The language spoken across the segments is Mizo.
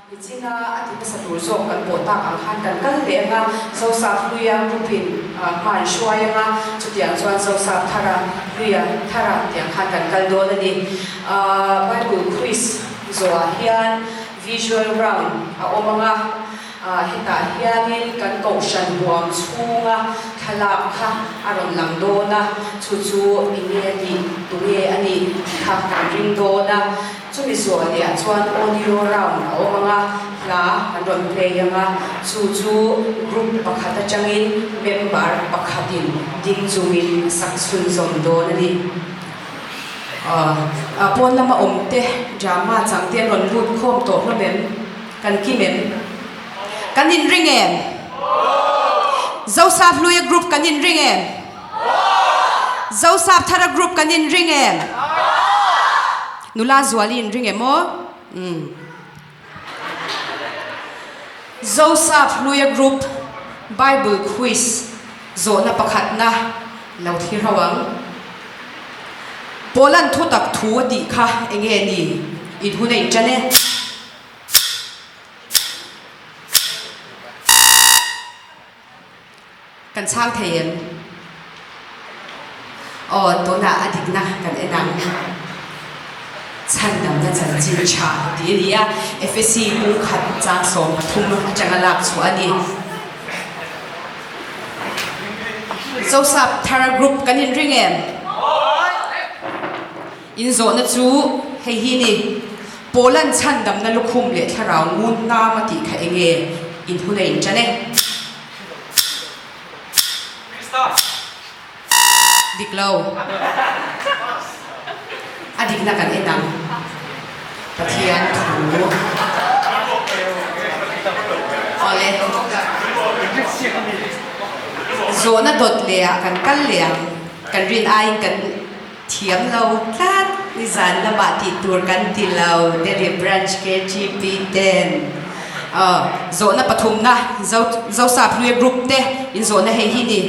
Nichina a ti hmasa tur zawk kan pawh tak ang khan kan kal leh anga, Zosap hluia group-in hma an hruai anga, chutiang chuan Zosap thara hluia thara tiang khan kan kal dawn a ni. Bible quiz zawhah hian visual round a awm anga, hetah hianin kan kohhran huam chhunga thlalak kha a rawn lang dawn a, chu chu enge a nih, tunge a nih tih kha kan ring dawn a. Chumi zuah leh ah chuan audio round a awm ang a, hla kan rawn play ang a, chu chu group pakhat atangin member pakhatin ding chungin a sak chhunzawm dawn a ni. Aw pawn lama awm te drama chang te an rawn lut khawm tawh hlawm em? Kan kim em? Kan inring em? Zosap Hluia group kan inring em? Zosapthara group kan inring em? Nula Zuali inring em aw? Umm. Zosaphluia group Bible quiz zawhna pakhatna lo thlir ho ang. Pawlan thutak thu a tih kha enge ni? In hun a inṭan e. Kan chhang thei em? Aw, tunah a dikna kan en ang. Chhandamna chanchin tha tih a ni a, Efesi bung khat chang 13 atanga lak chhuah a ni. Zosap Thara Group kan inring em? Inzawhna chu hei hi ni, Poland chhandamna lukhum leh thlarau ngun hnam a tih kha enge in hun a inṭan e? Dik lo. A dikna kan en ang. Pathian thu. Awle. Zawhna dawt leh ah kan kal leh ang. Kan rin aiin kan. Thiam lo tlat, nizan lamah tih tur kan ti lo, Delhi Branch KGP ten zawhna pathumna Zosap Hluia Group te in zawhna hei hi ni,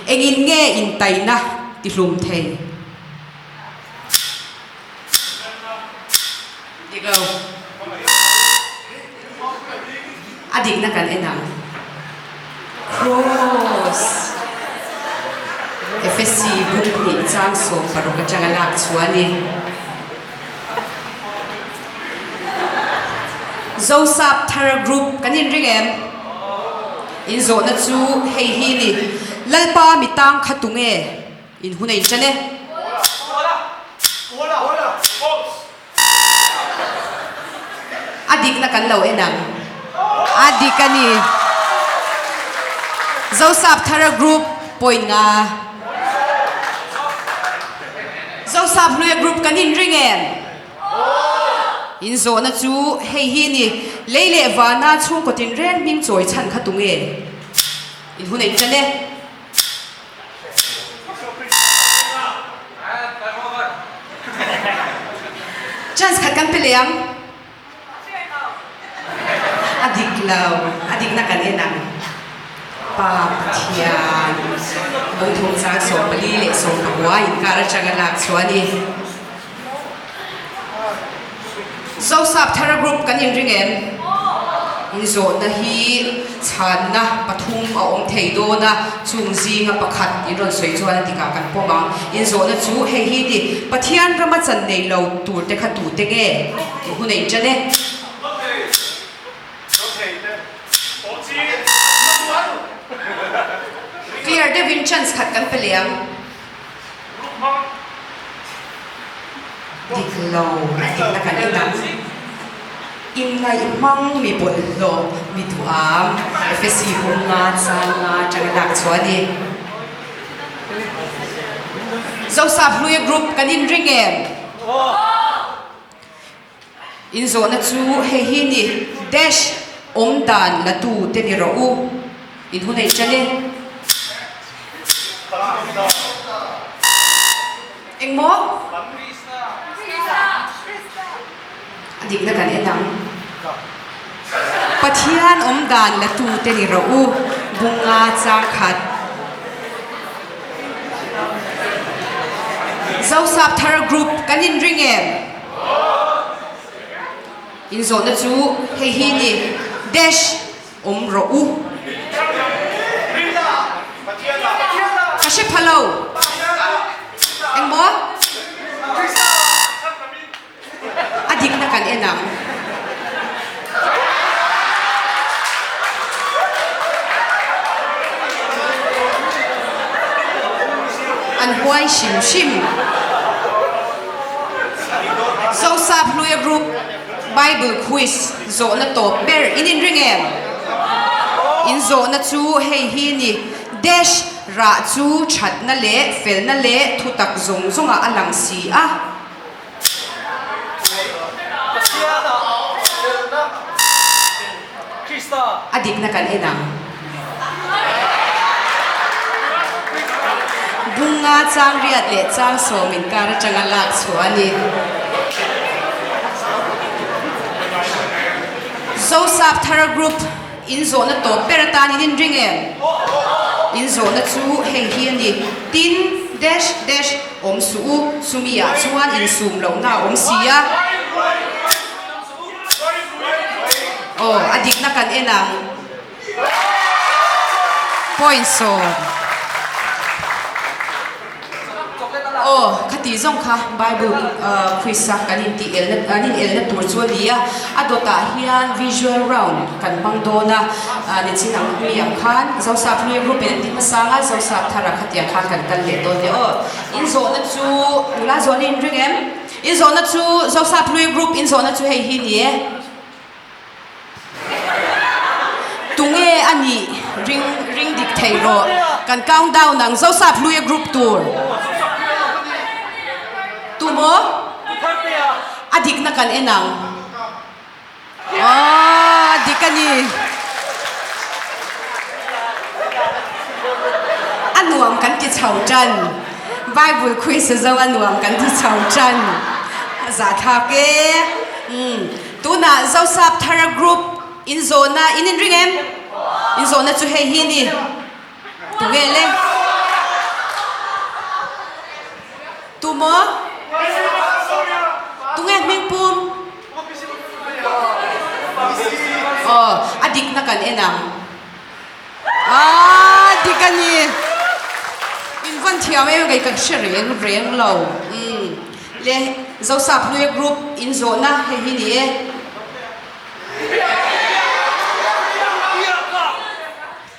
engin nge intaina ti hlum thei? Dik lo. A dikna kan en ang. Cross. Efesi buk hnih chang 16 atanga lak chhuah a ni. Zosap Thara Group kan inring em? In zawhna chu hei hi ni, Lalpa mi tang kha tunge? In hun a inṭan e. A dikna kan lo en ang. A dik a ni. Zosap Thara Group point nga. Zosap Hluia Group kan inring em? In zawhna chu hei hi ni, Lei leh vana chhungkaw tinreng hming chawi chhan kha tunge? In hun a inṭan e. Chance khat kan pe leh ang. A dik lo, a dikna kan en ang. Pa Pathian lungthum chang 14 leh 19 inkar atanga lak chhuah a ni. Zosap Thara Group kan inring em? Inzawhna hi chhanna pathum a awm thei dawn a, chung zinga pakhat in rawn sawi chuan a tikah kan pawm ang. Inzawhna chu hei hi ni, Pathian rama chan nei lo tur te kha tute nge? Tih hun a inṭan e. Clear deuhin chance khat kan pe leh ang. Dik lo a dikna kan en ang. Inngaih hmang mi bawlhhlawh mi duham Efesi bung nga chang nga atanga lak chhuah a ni. Zosap Hluia Group kan inring em? Inzawhna chu hei hi ni, Dash awm dan la tu te ni rawh u, in hun a inṭan e. Engmaw? A dikna kan en ang. Pathian awm dan la tu te ni rawh u, bunga chang khat. Zosap Thar Group kan inring em? In zawhna chu hei hi ni, Dash awm rawh u. Ka hre pha lo. Engmaw? A dikna kan en ang. An huai hrim hrim. Zosap Hluia Group Bible Quiz zawhna tawp ber in inring em? In zawhna chu hei hi ni, Dash rah chu thatna leh felna leh thutak zawng zawngah a lang si a. A dikna kan en ang. Bunga chang riat leh chang sawm inkar atanga lak chhuah a ni. Zosap Thara Group in zawhna tawp ber atan in inring em? In zawhna chu hei hi a ni, Tin, dash, dash, awm suh u, chumi ah chuan insum lohna a awm si a. Aw, a dikna kan en ang. Point sawm. Aw, khati zawng kha Bible quiz a kan intih elna, an in elna tur chu a ni a. A dawtah hian visual round kan hmang dawn a, nichin ang mi ang khan Zosap hlui group in an ti hmasa ang a, Zosap thar ah khatiang khan kan kal leh dawn nia aw. In zawhna chu nula zawhna in ring em? In zawhna chu Zosap hlui group in zawhna chu hei hi ni e. Tunge a nih ring ring dik thei rawh. Kan count down ang Zosap hluia group tur. Tu maw? A dikna kan en ang. Aww a dik a ni. A nuam kan ti chho tan. Bible quiz a zo a nuam kan ti chho tan. A zahthlak e. Umm. Tunah Zosap Thara Group in zawhna in inring em? In zawhna chu hei hi a ni. Tu nge le? Tu maw? Tu nge hming pum? Aw, a dikna kan en ang. Aaa dik a ni. In vawn thiam em kei ka hre reng reng lo. Umm le Zosap Hluia group in zawhna hei hi ni e.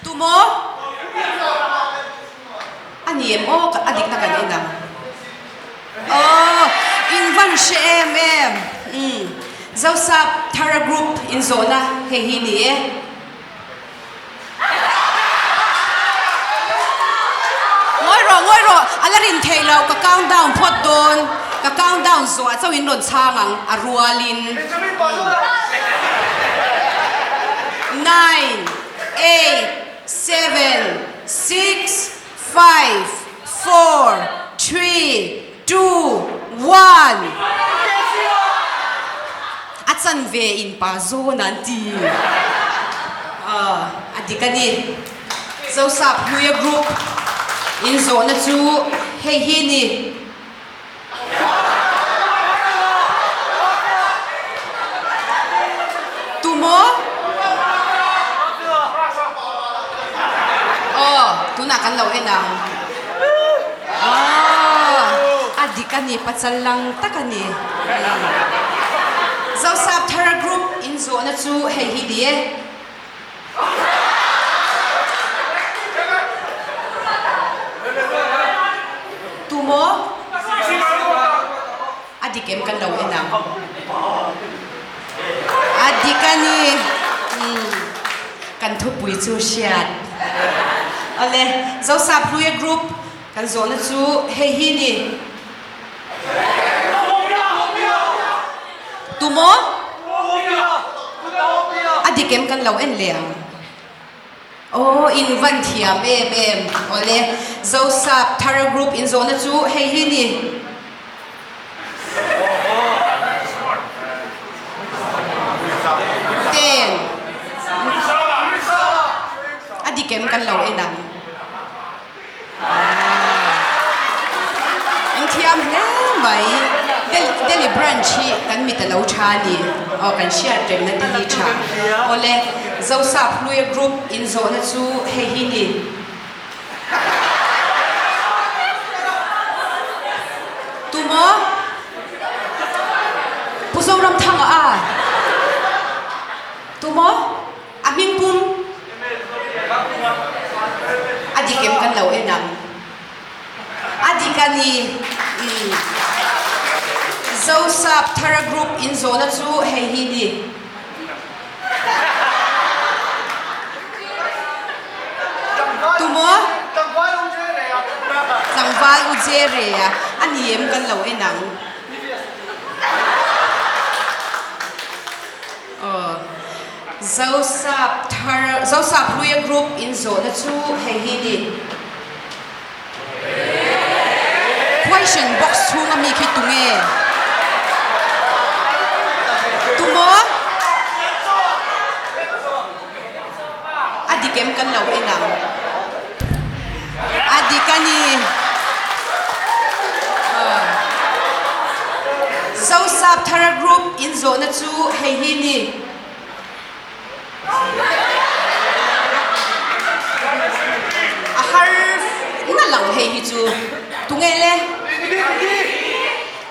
Tu maw? A ni em aw a dikna kan en ang. Aw in vawn hre em em. Umm Zosap Thara group in zawhna hei hi ni e. Ngawi rawh, ngawi rawh, a la rin theih loh, ka count down phawt dawn, ka count down zuah chauh in rawn chhang ang, a rualin. Nine, eight, seven, six, five, four, three, two, one. A chanve in pa zawn an ti. A dik a ni. Zosap Hluia Group in zawhna chu hei hi ni. Tu maw? Aw, tunah kan lo en ang. Aw, a dik a ni, pachal lang tak a ni. Zosap Thara Group in zawhna chu hei hi ni e. Tu maw? A dik em kan lo en ang. A dik a ni. Kan thupui chu hriat. Awle, Zosap Hluia Group kan zawhna chu hei hi ni. Tu maw? A dik em kan lo en leh ang. Aw in van thiam em em. Awle, Zosap Thara Group in zawhna chu hei hi ni. Ten. A dik em kan lo en ang. Eng thiam hle mai. Delhi branch hi kan mit a lo tha a ni. Aw kan hriat remna te hi tha. Awle, Zosap Hluia Group inzawhna chu hei hi ni. Tumaw? Pu Zoramthanga a? Tumaw? A hming pum? A dik em kan lo en ang. A dik a ni. Umm. Zosap Thara Group inzawhna chu hei hi ni. Tumaw? Tlangval u Jere a a ni em kan lo en ang. Aw. Zosap thar Zosap Hluia group in zawhna chu hei hi ni. Question box chhunga mi khi tunge? Tumaw? A dik em kan lo en ang. A dik a ni. Zosap Thara Group in zawhna chu hei hi ni. A har na lang hei hi chu tunge le?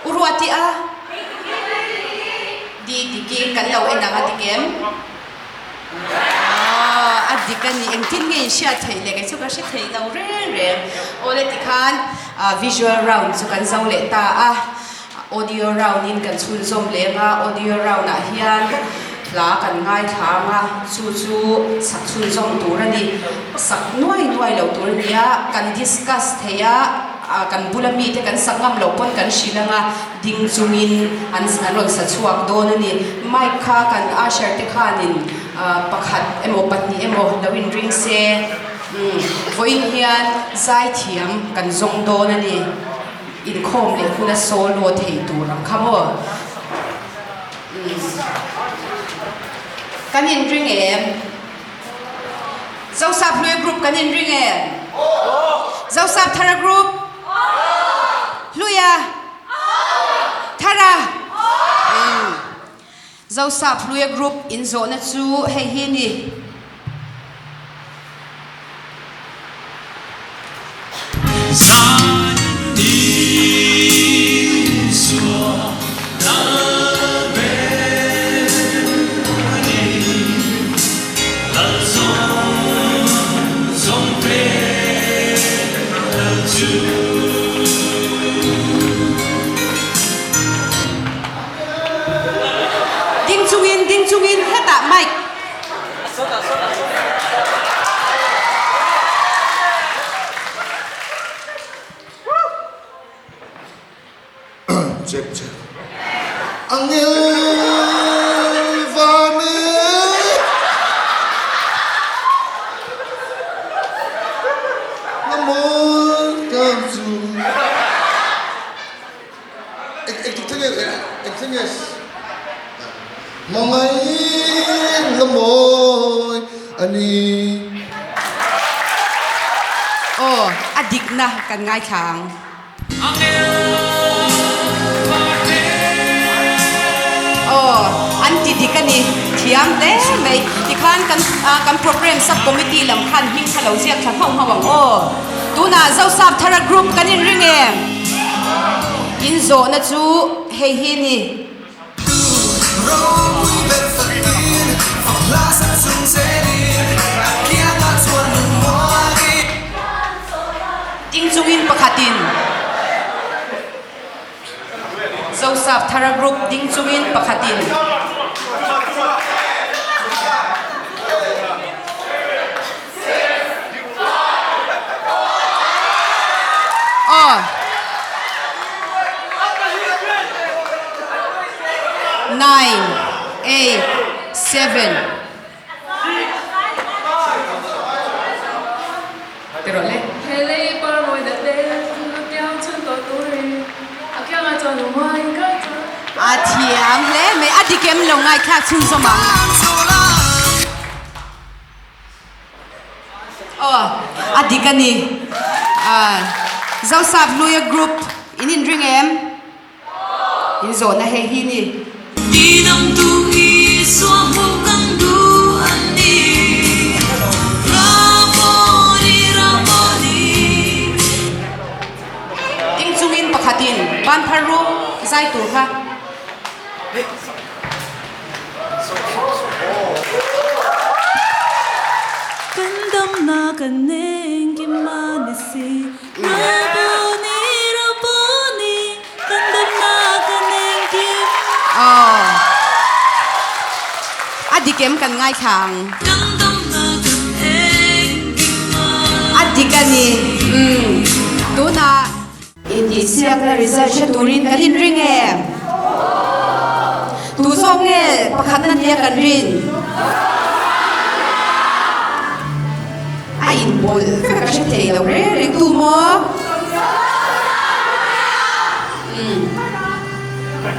U Ruati a? Di diki kan lo en ang a dik em? Aw a dik a ni engtin nge in hriat theih le kei chu ka hre thei lo reng reng. Aw le tikhan visual round chu kan zo leh ta a. Audio round in kan chhunzawm leng a, audio round ah hian hla kan ngaithla ang a, chu chu sak chhunzawm tur a ni. Sak nuai nuai lo tur a ni a, kan discuss thei a, kan bula mite kan sak ngam loh pawn kan hrilh ang a, ding chungin an an rawn sa chhuak dawn a ni. Mic kha kan usher te khanin pakhat emaw pahnih emaw lo inring se, vawiin hian zaithiam kan zawng dawn a ni. Inkhawm leh huna solo thei tur ang kha maw? Umm. Kan inring em? Zosap Hlui Group kan inring em? Zosap Thara Group? Hluia? Thara? Umm. Zosap Hluia Group inzawhna chu hei hi ni. Ding chungin, ding chungin hetah mic. Chep chep. Angel vane. Namo tang chu. Hmangaih la mawi a ni. Aw, a dikna kan ngaithla ang. Aw, an ti dik a ni. Thiam hle mai. Tikhan kan kan program sub committee lam khan hming kha lo ziak thla nghauh nghauh ang aw. Tunah Zosap Thara Group kan inring em? In zawhna chu hei hi ni. Ding chungin pakhatin Zosap Thara Group ding chungin pakhatin. Aw. Nine, eight, seven. Ti rawh le. A thiam hle mai, a dik em lo ngaithlak chhunzawm ang. Aw, a dik a ni. Zosap Hluia Group in inring em? In zawhna hei hi ni. Isua hmuh kan duh a ni. Rabboni, Rabboni. Ding chungin pakhatin ban phar ru zai tur kha. Kan damna kan engkim a ni si. Rabboni, Rabboni, kan damna kan engkim. Aw. A dik em kan ngaithla ang. Kan damna kan engkim a. A dik a ni. Umm. Tunah. Intihsiakna result hre turin kan inring em? Tu zawk nge pakhatna nia kan rin? A inpawlh vek a hre thei lo reng reng tu maw?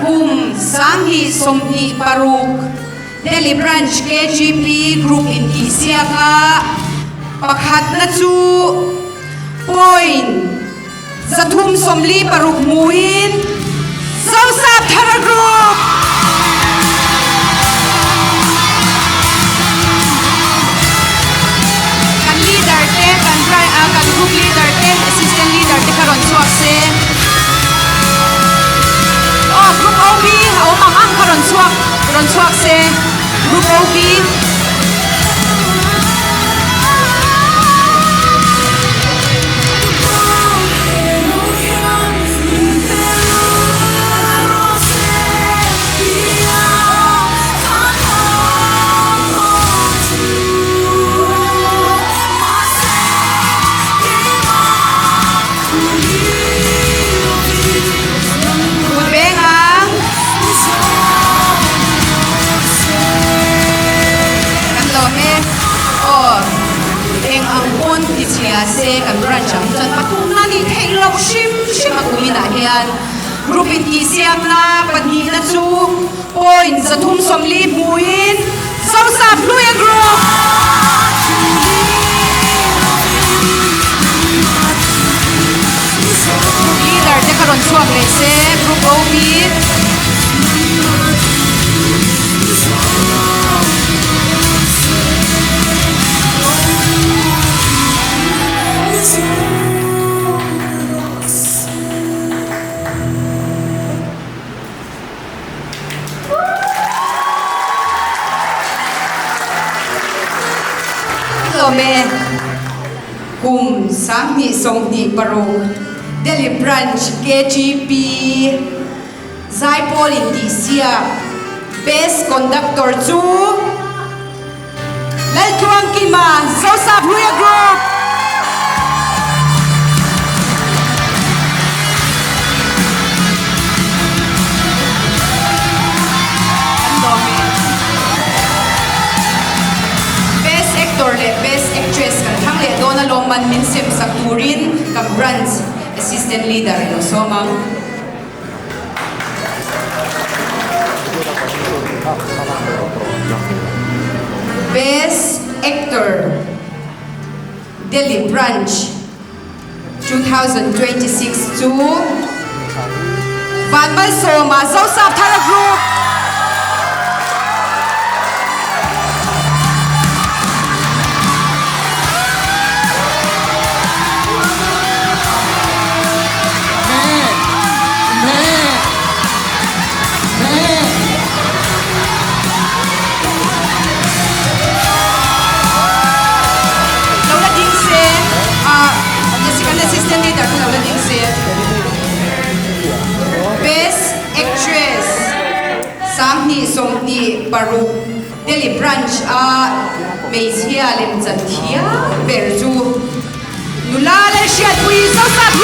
Kum 2026 Delhi Branch KGP Group intihsiaka pakhatna chu point 346 hmuin Zosap Thara Group! Kan leader te, kan kan group leader te, assistant leader te kha rawn chhuak se. Aw, group OB a awm ang ang kha rawn chhuak, rawn chhuak se. Group OB. Kut veng ang. Kan lawm e. Aw, eng ang pawn ti chhia se kan branch ah hi chuan pathumna nih theih loh hrim hrim a kuminah hian group intihsiakna pahnihna chu point 340 hmuin Zosap Hluia Group! Group leader te kha rawn chhuak leh se, Group OB. Lawm e, kum 2026 Delhi Branch KGP Zaipawl intihsiak Best Conductor chu Laltluangkima, Zosap Hluia Group! Kan lawm e. Best Actor leh Best Actress kan thlang leh dawn a lawmman min sem sak turin ka Branch Assistant Leader i lo sawm ang. Best Actor, Delhi Branch, 2026 chu Vanmalsawma Zosap Thara Group. Lo la ding se, ah kan assistant leader kha lo la ding se. Best Actress 2026 Delhi Branch a hmeichhia lemchan thiam ber chu Nula Lalhriatpui Zosap.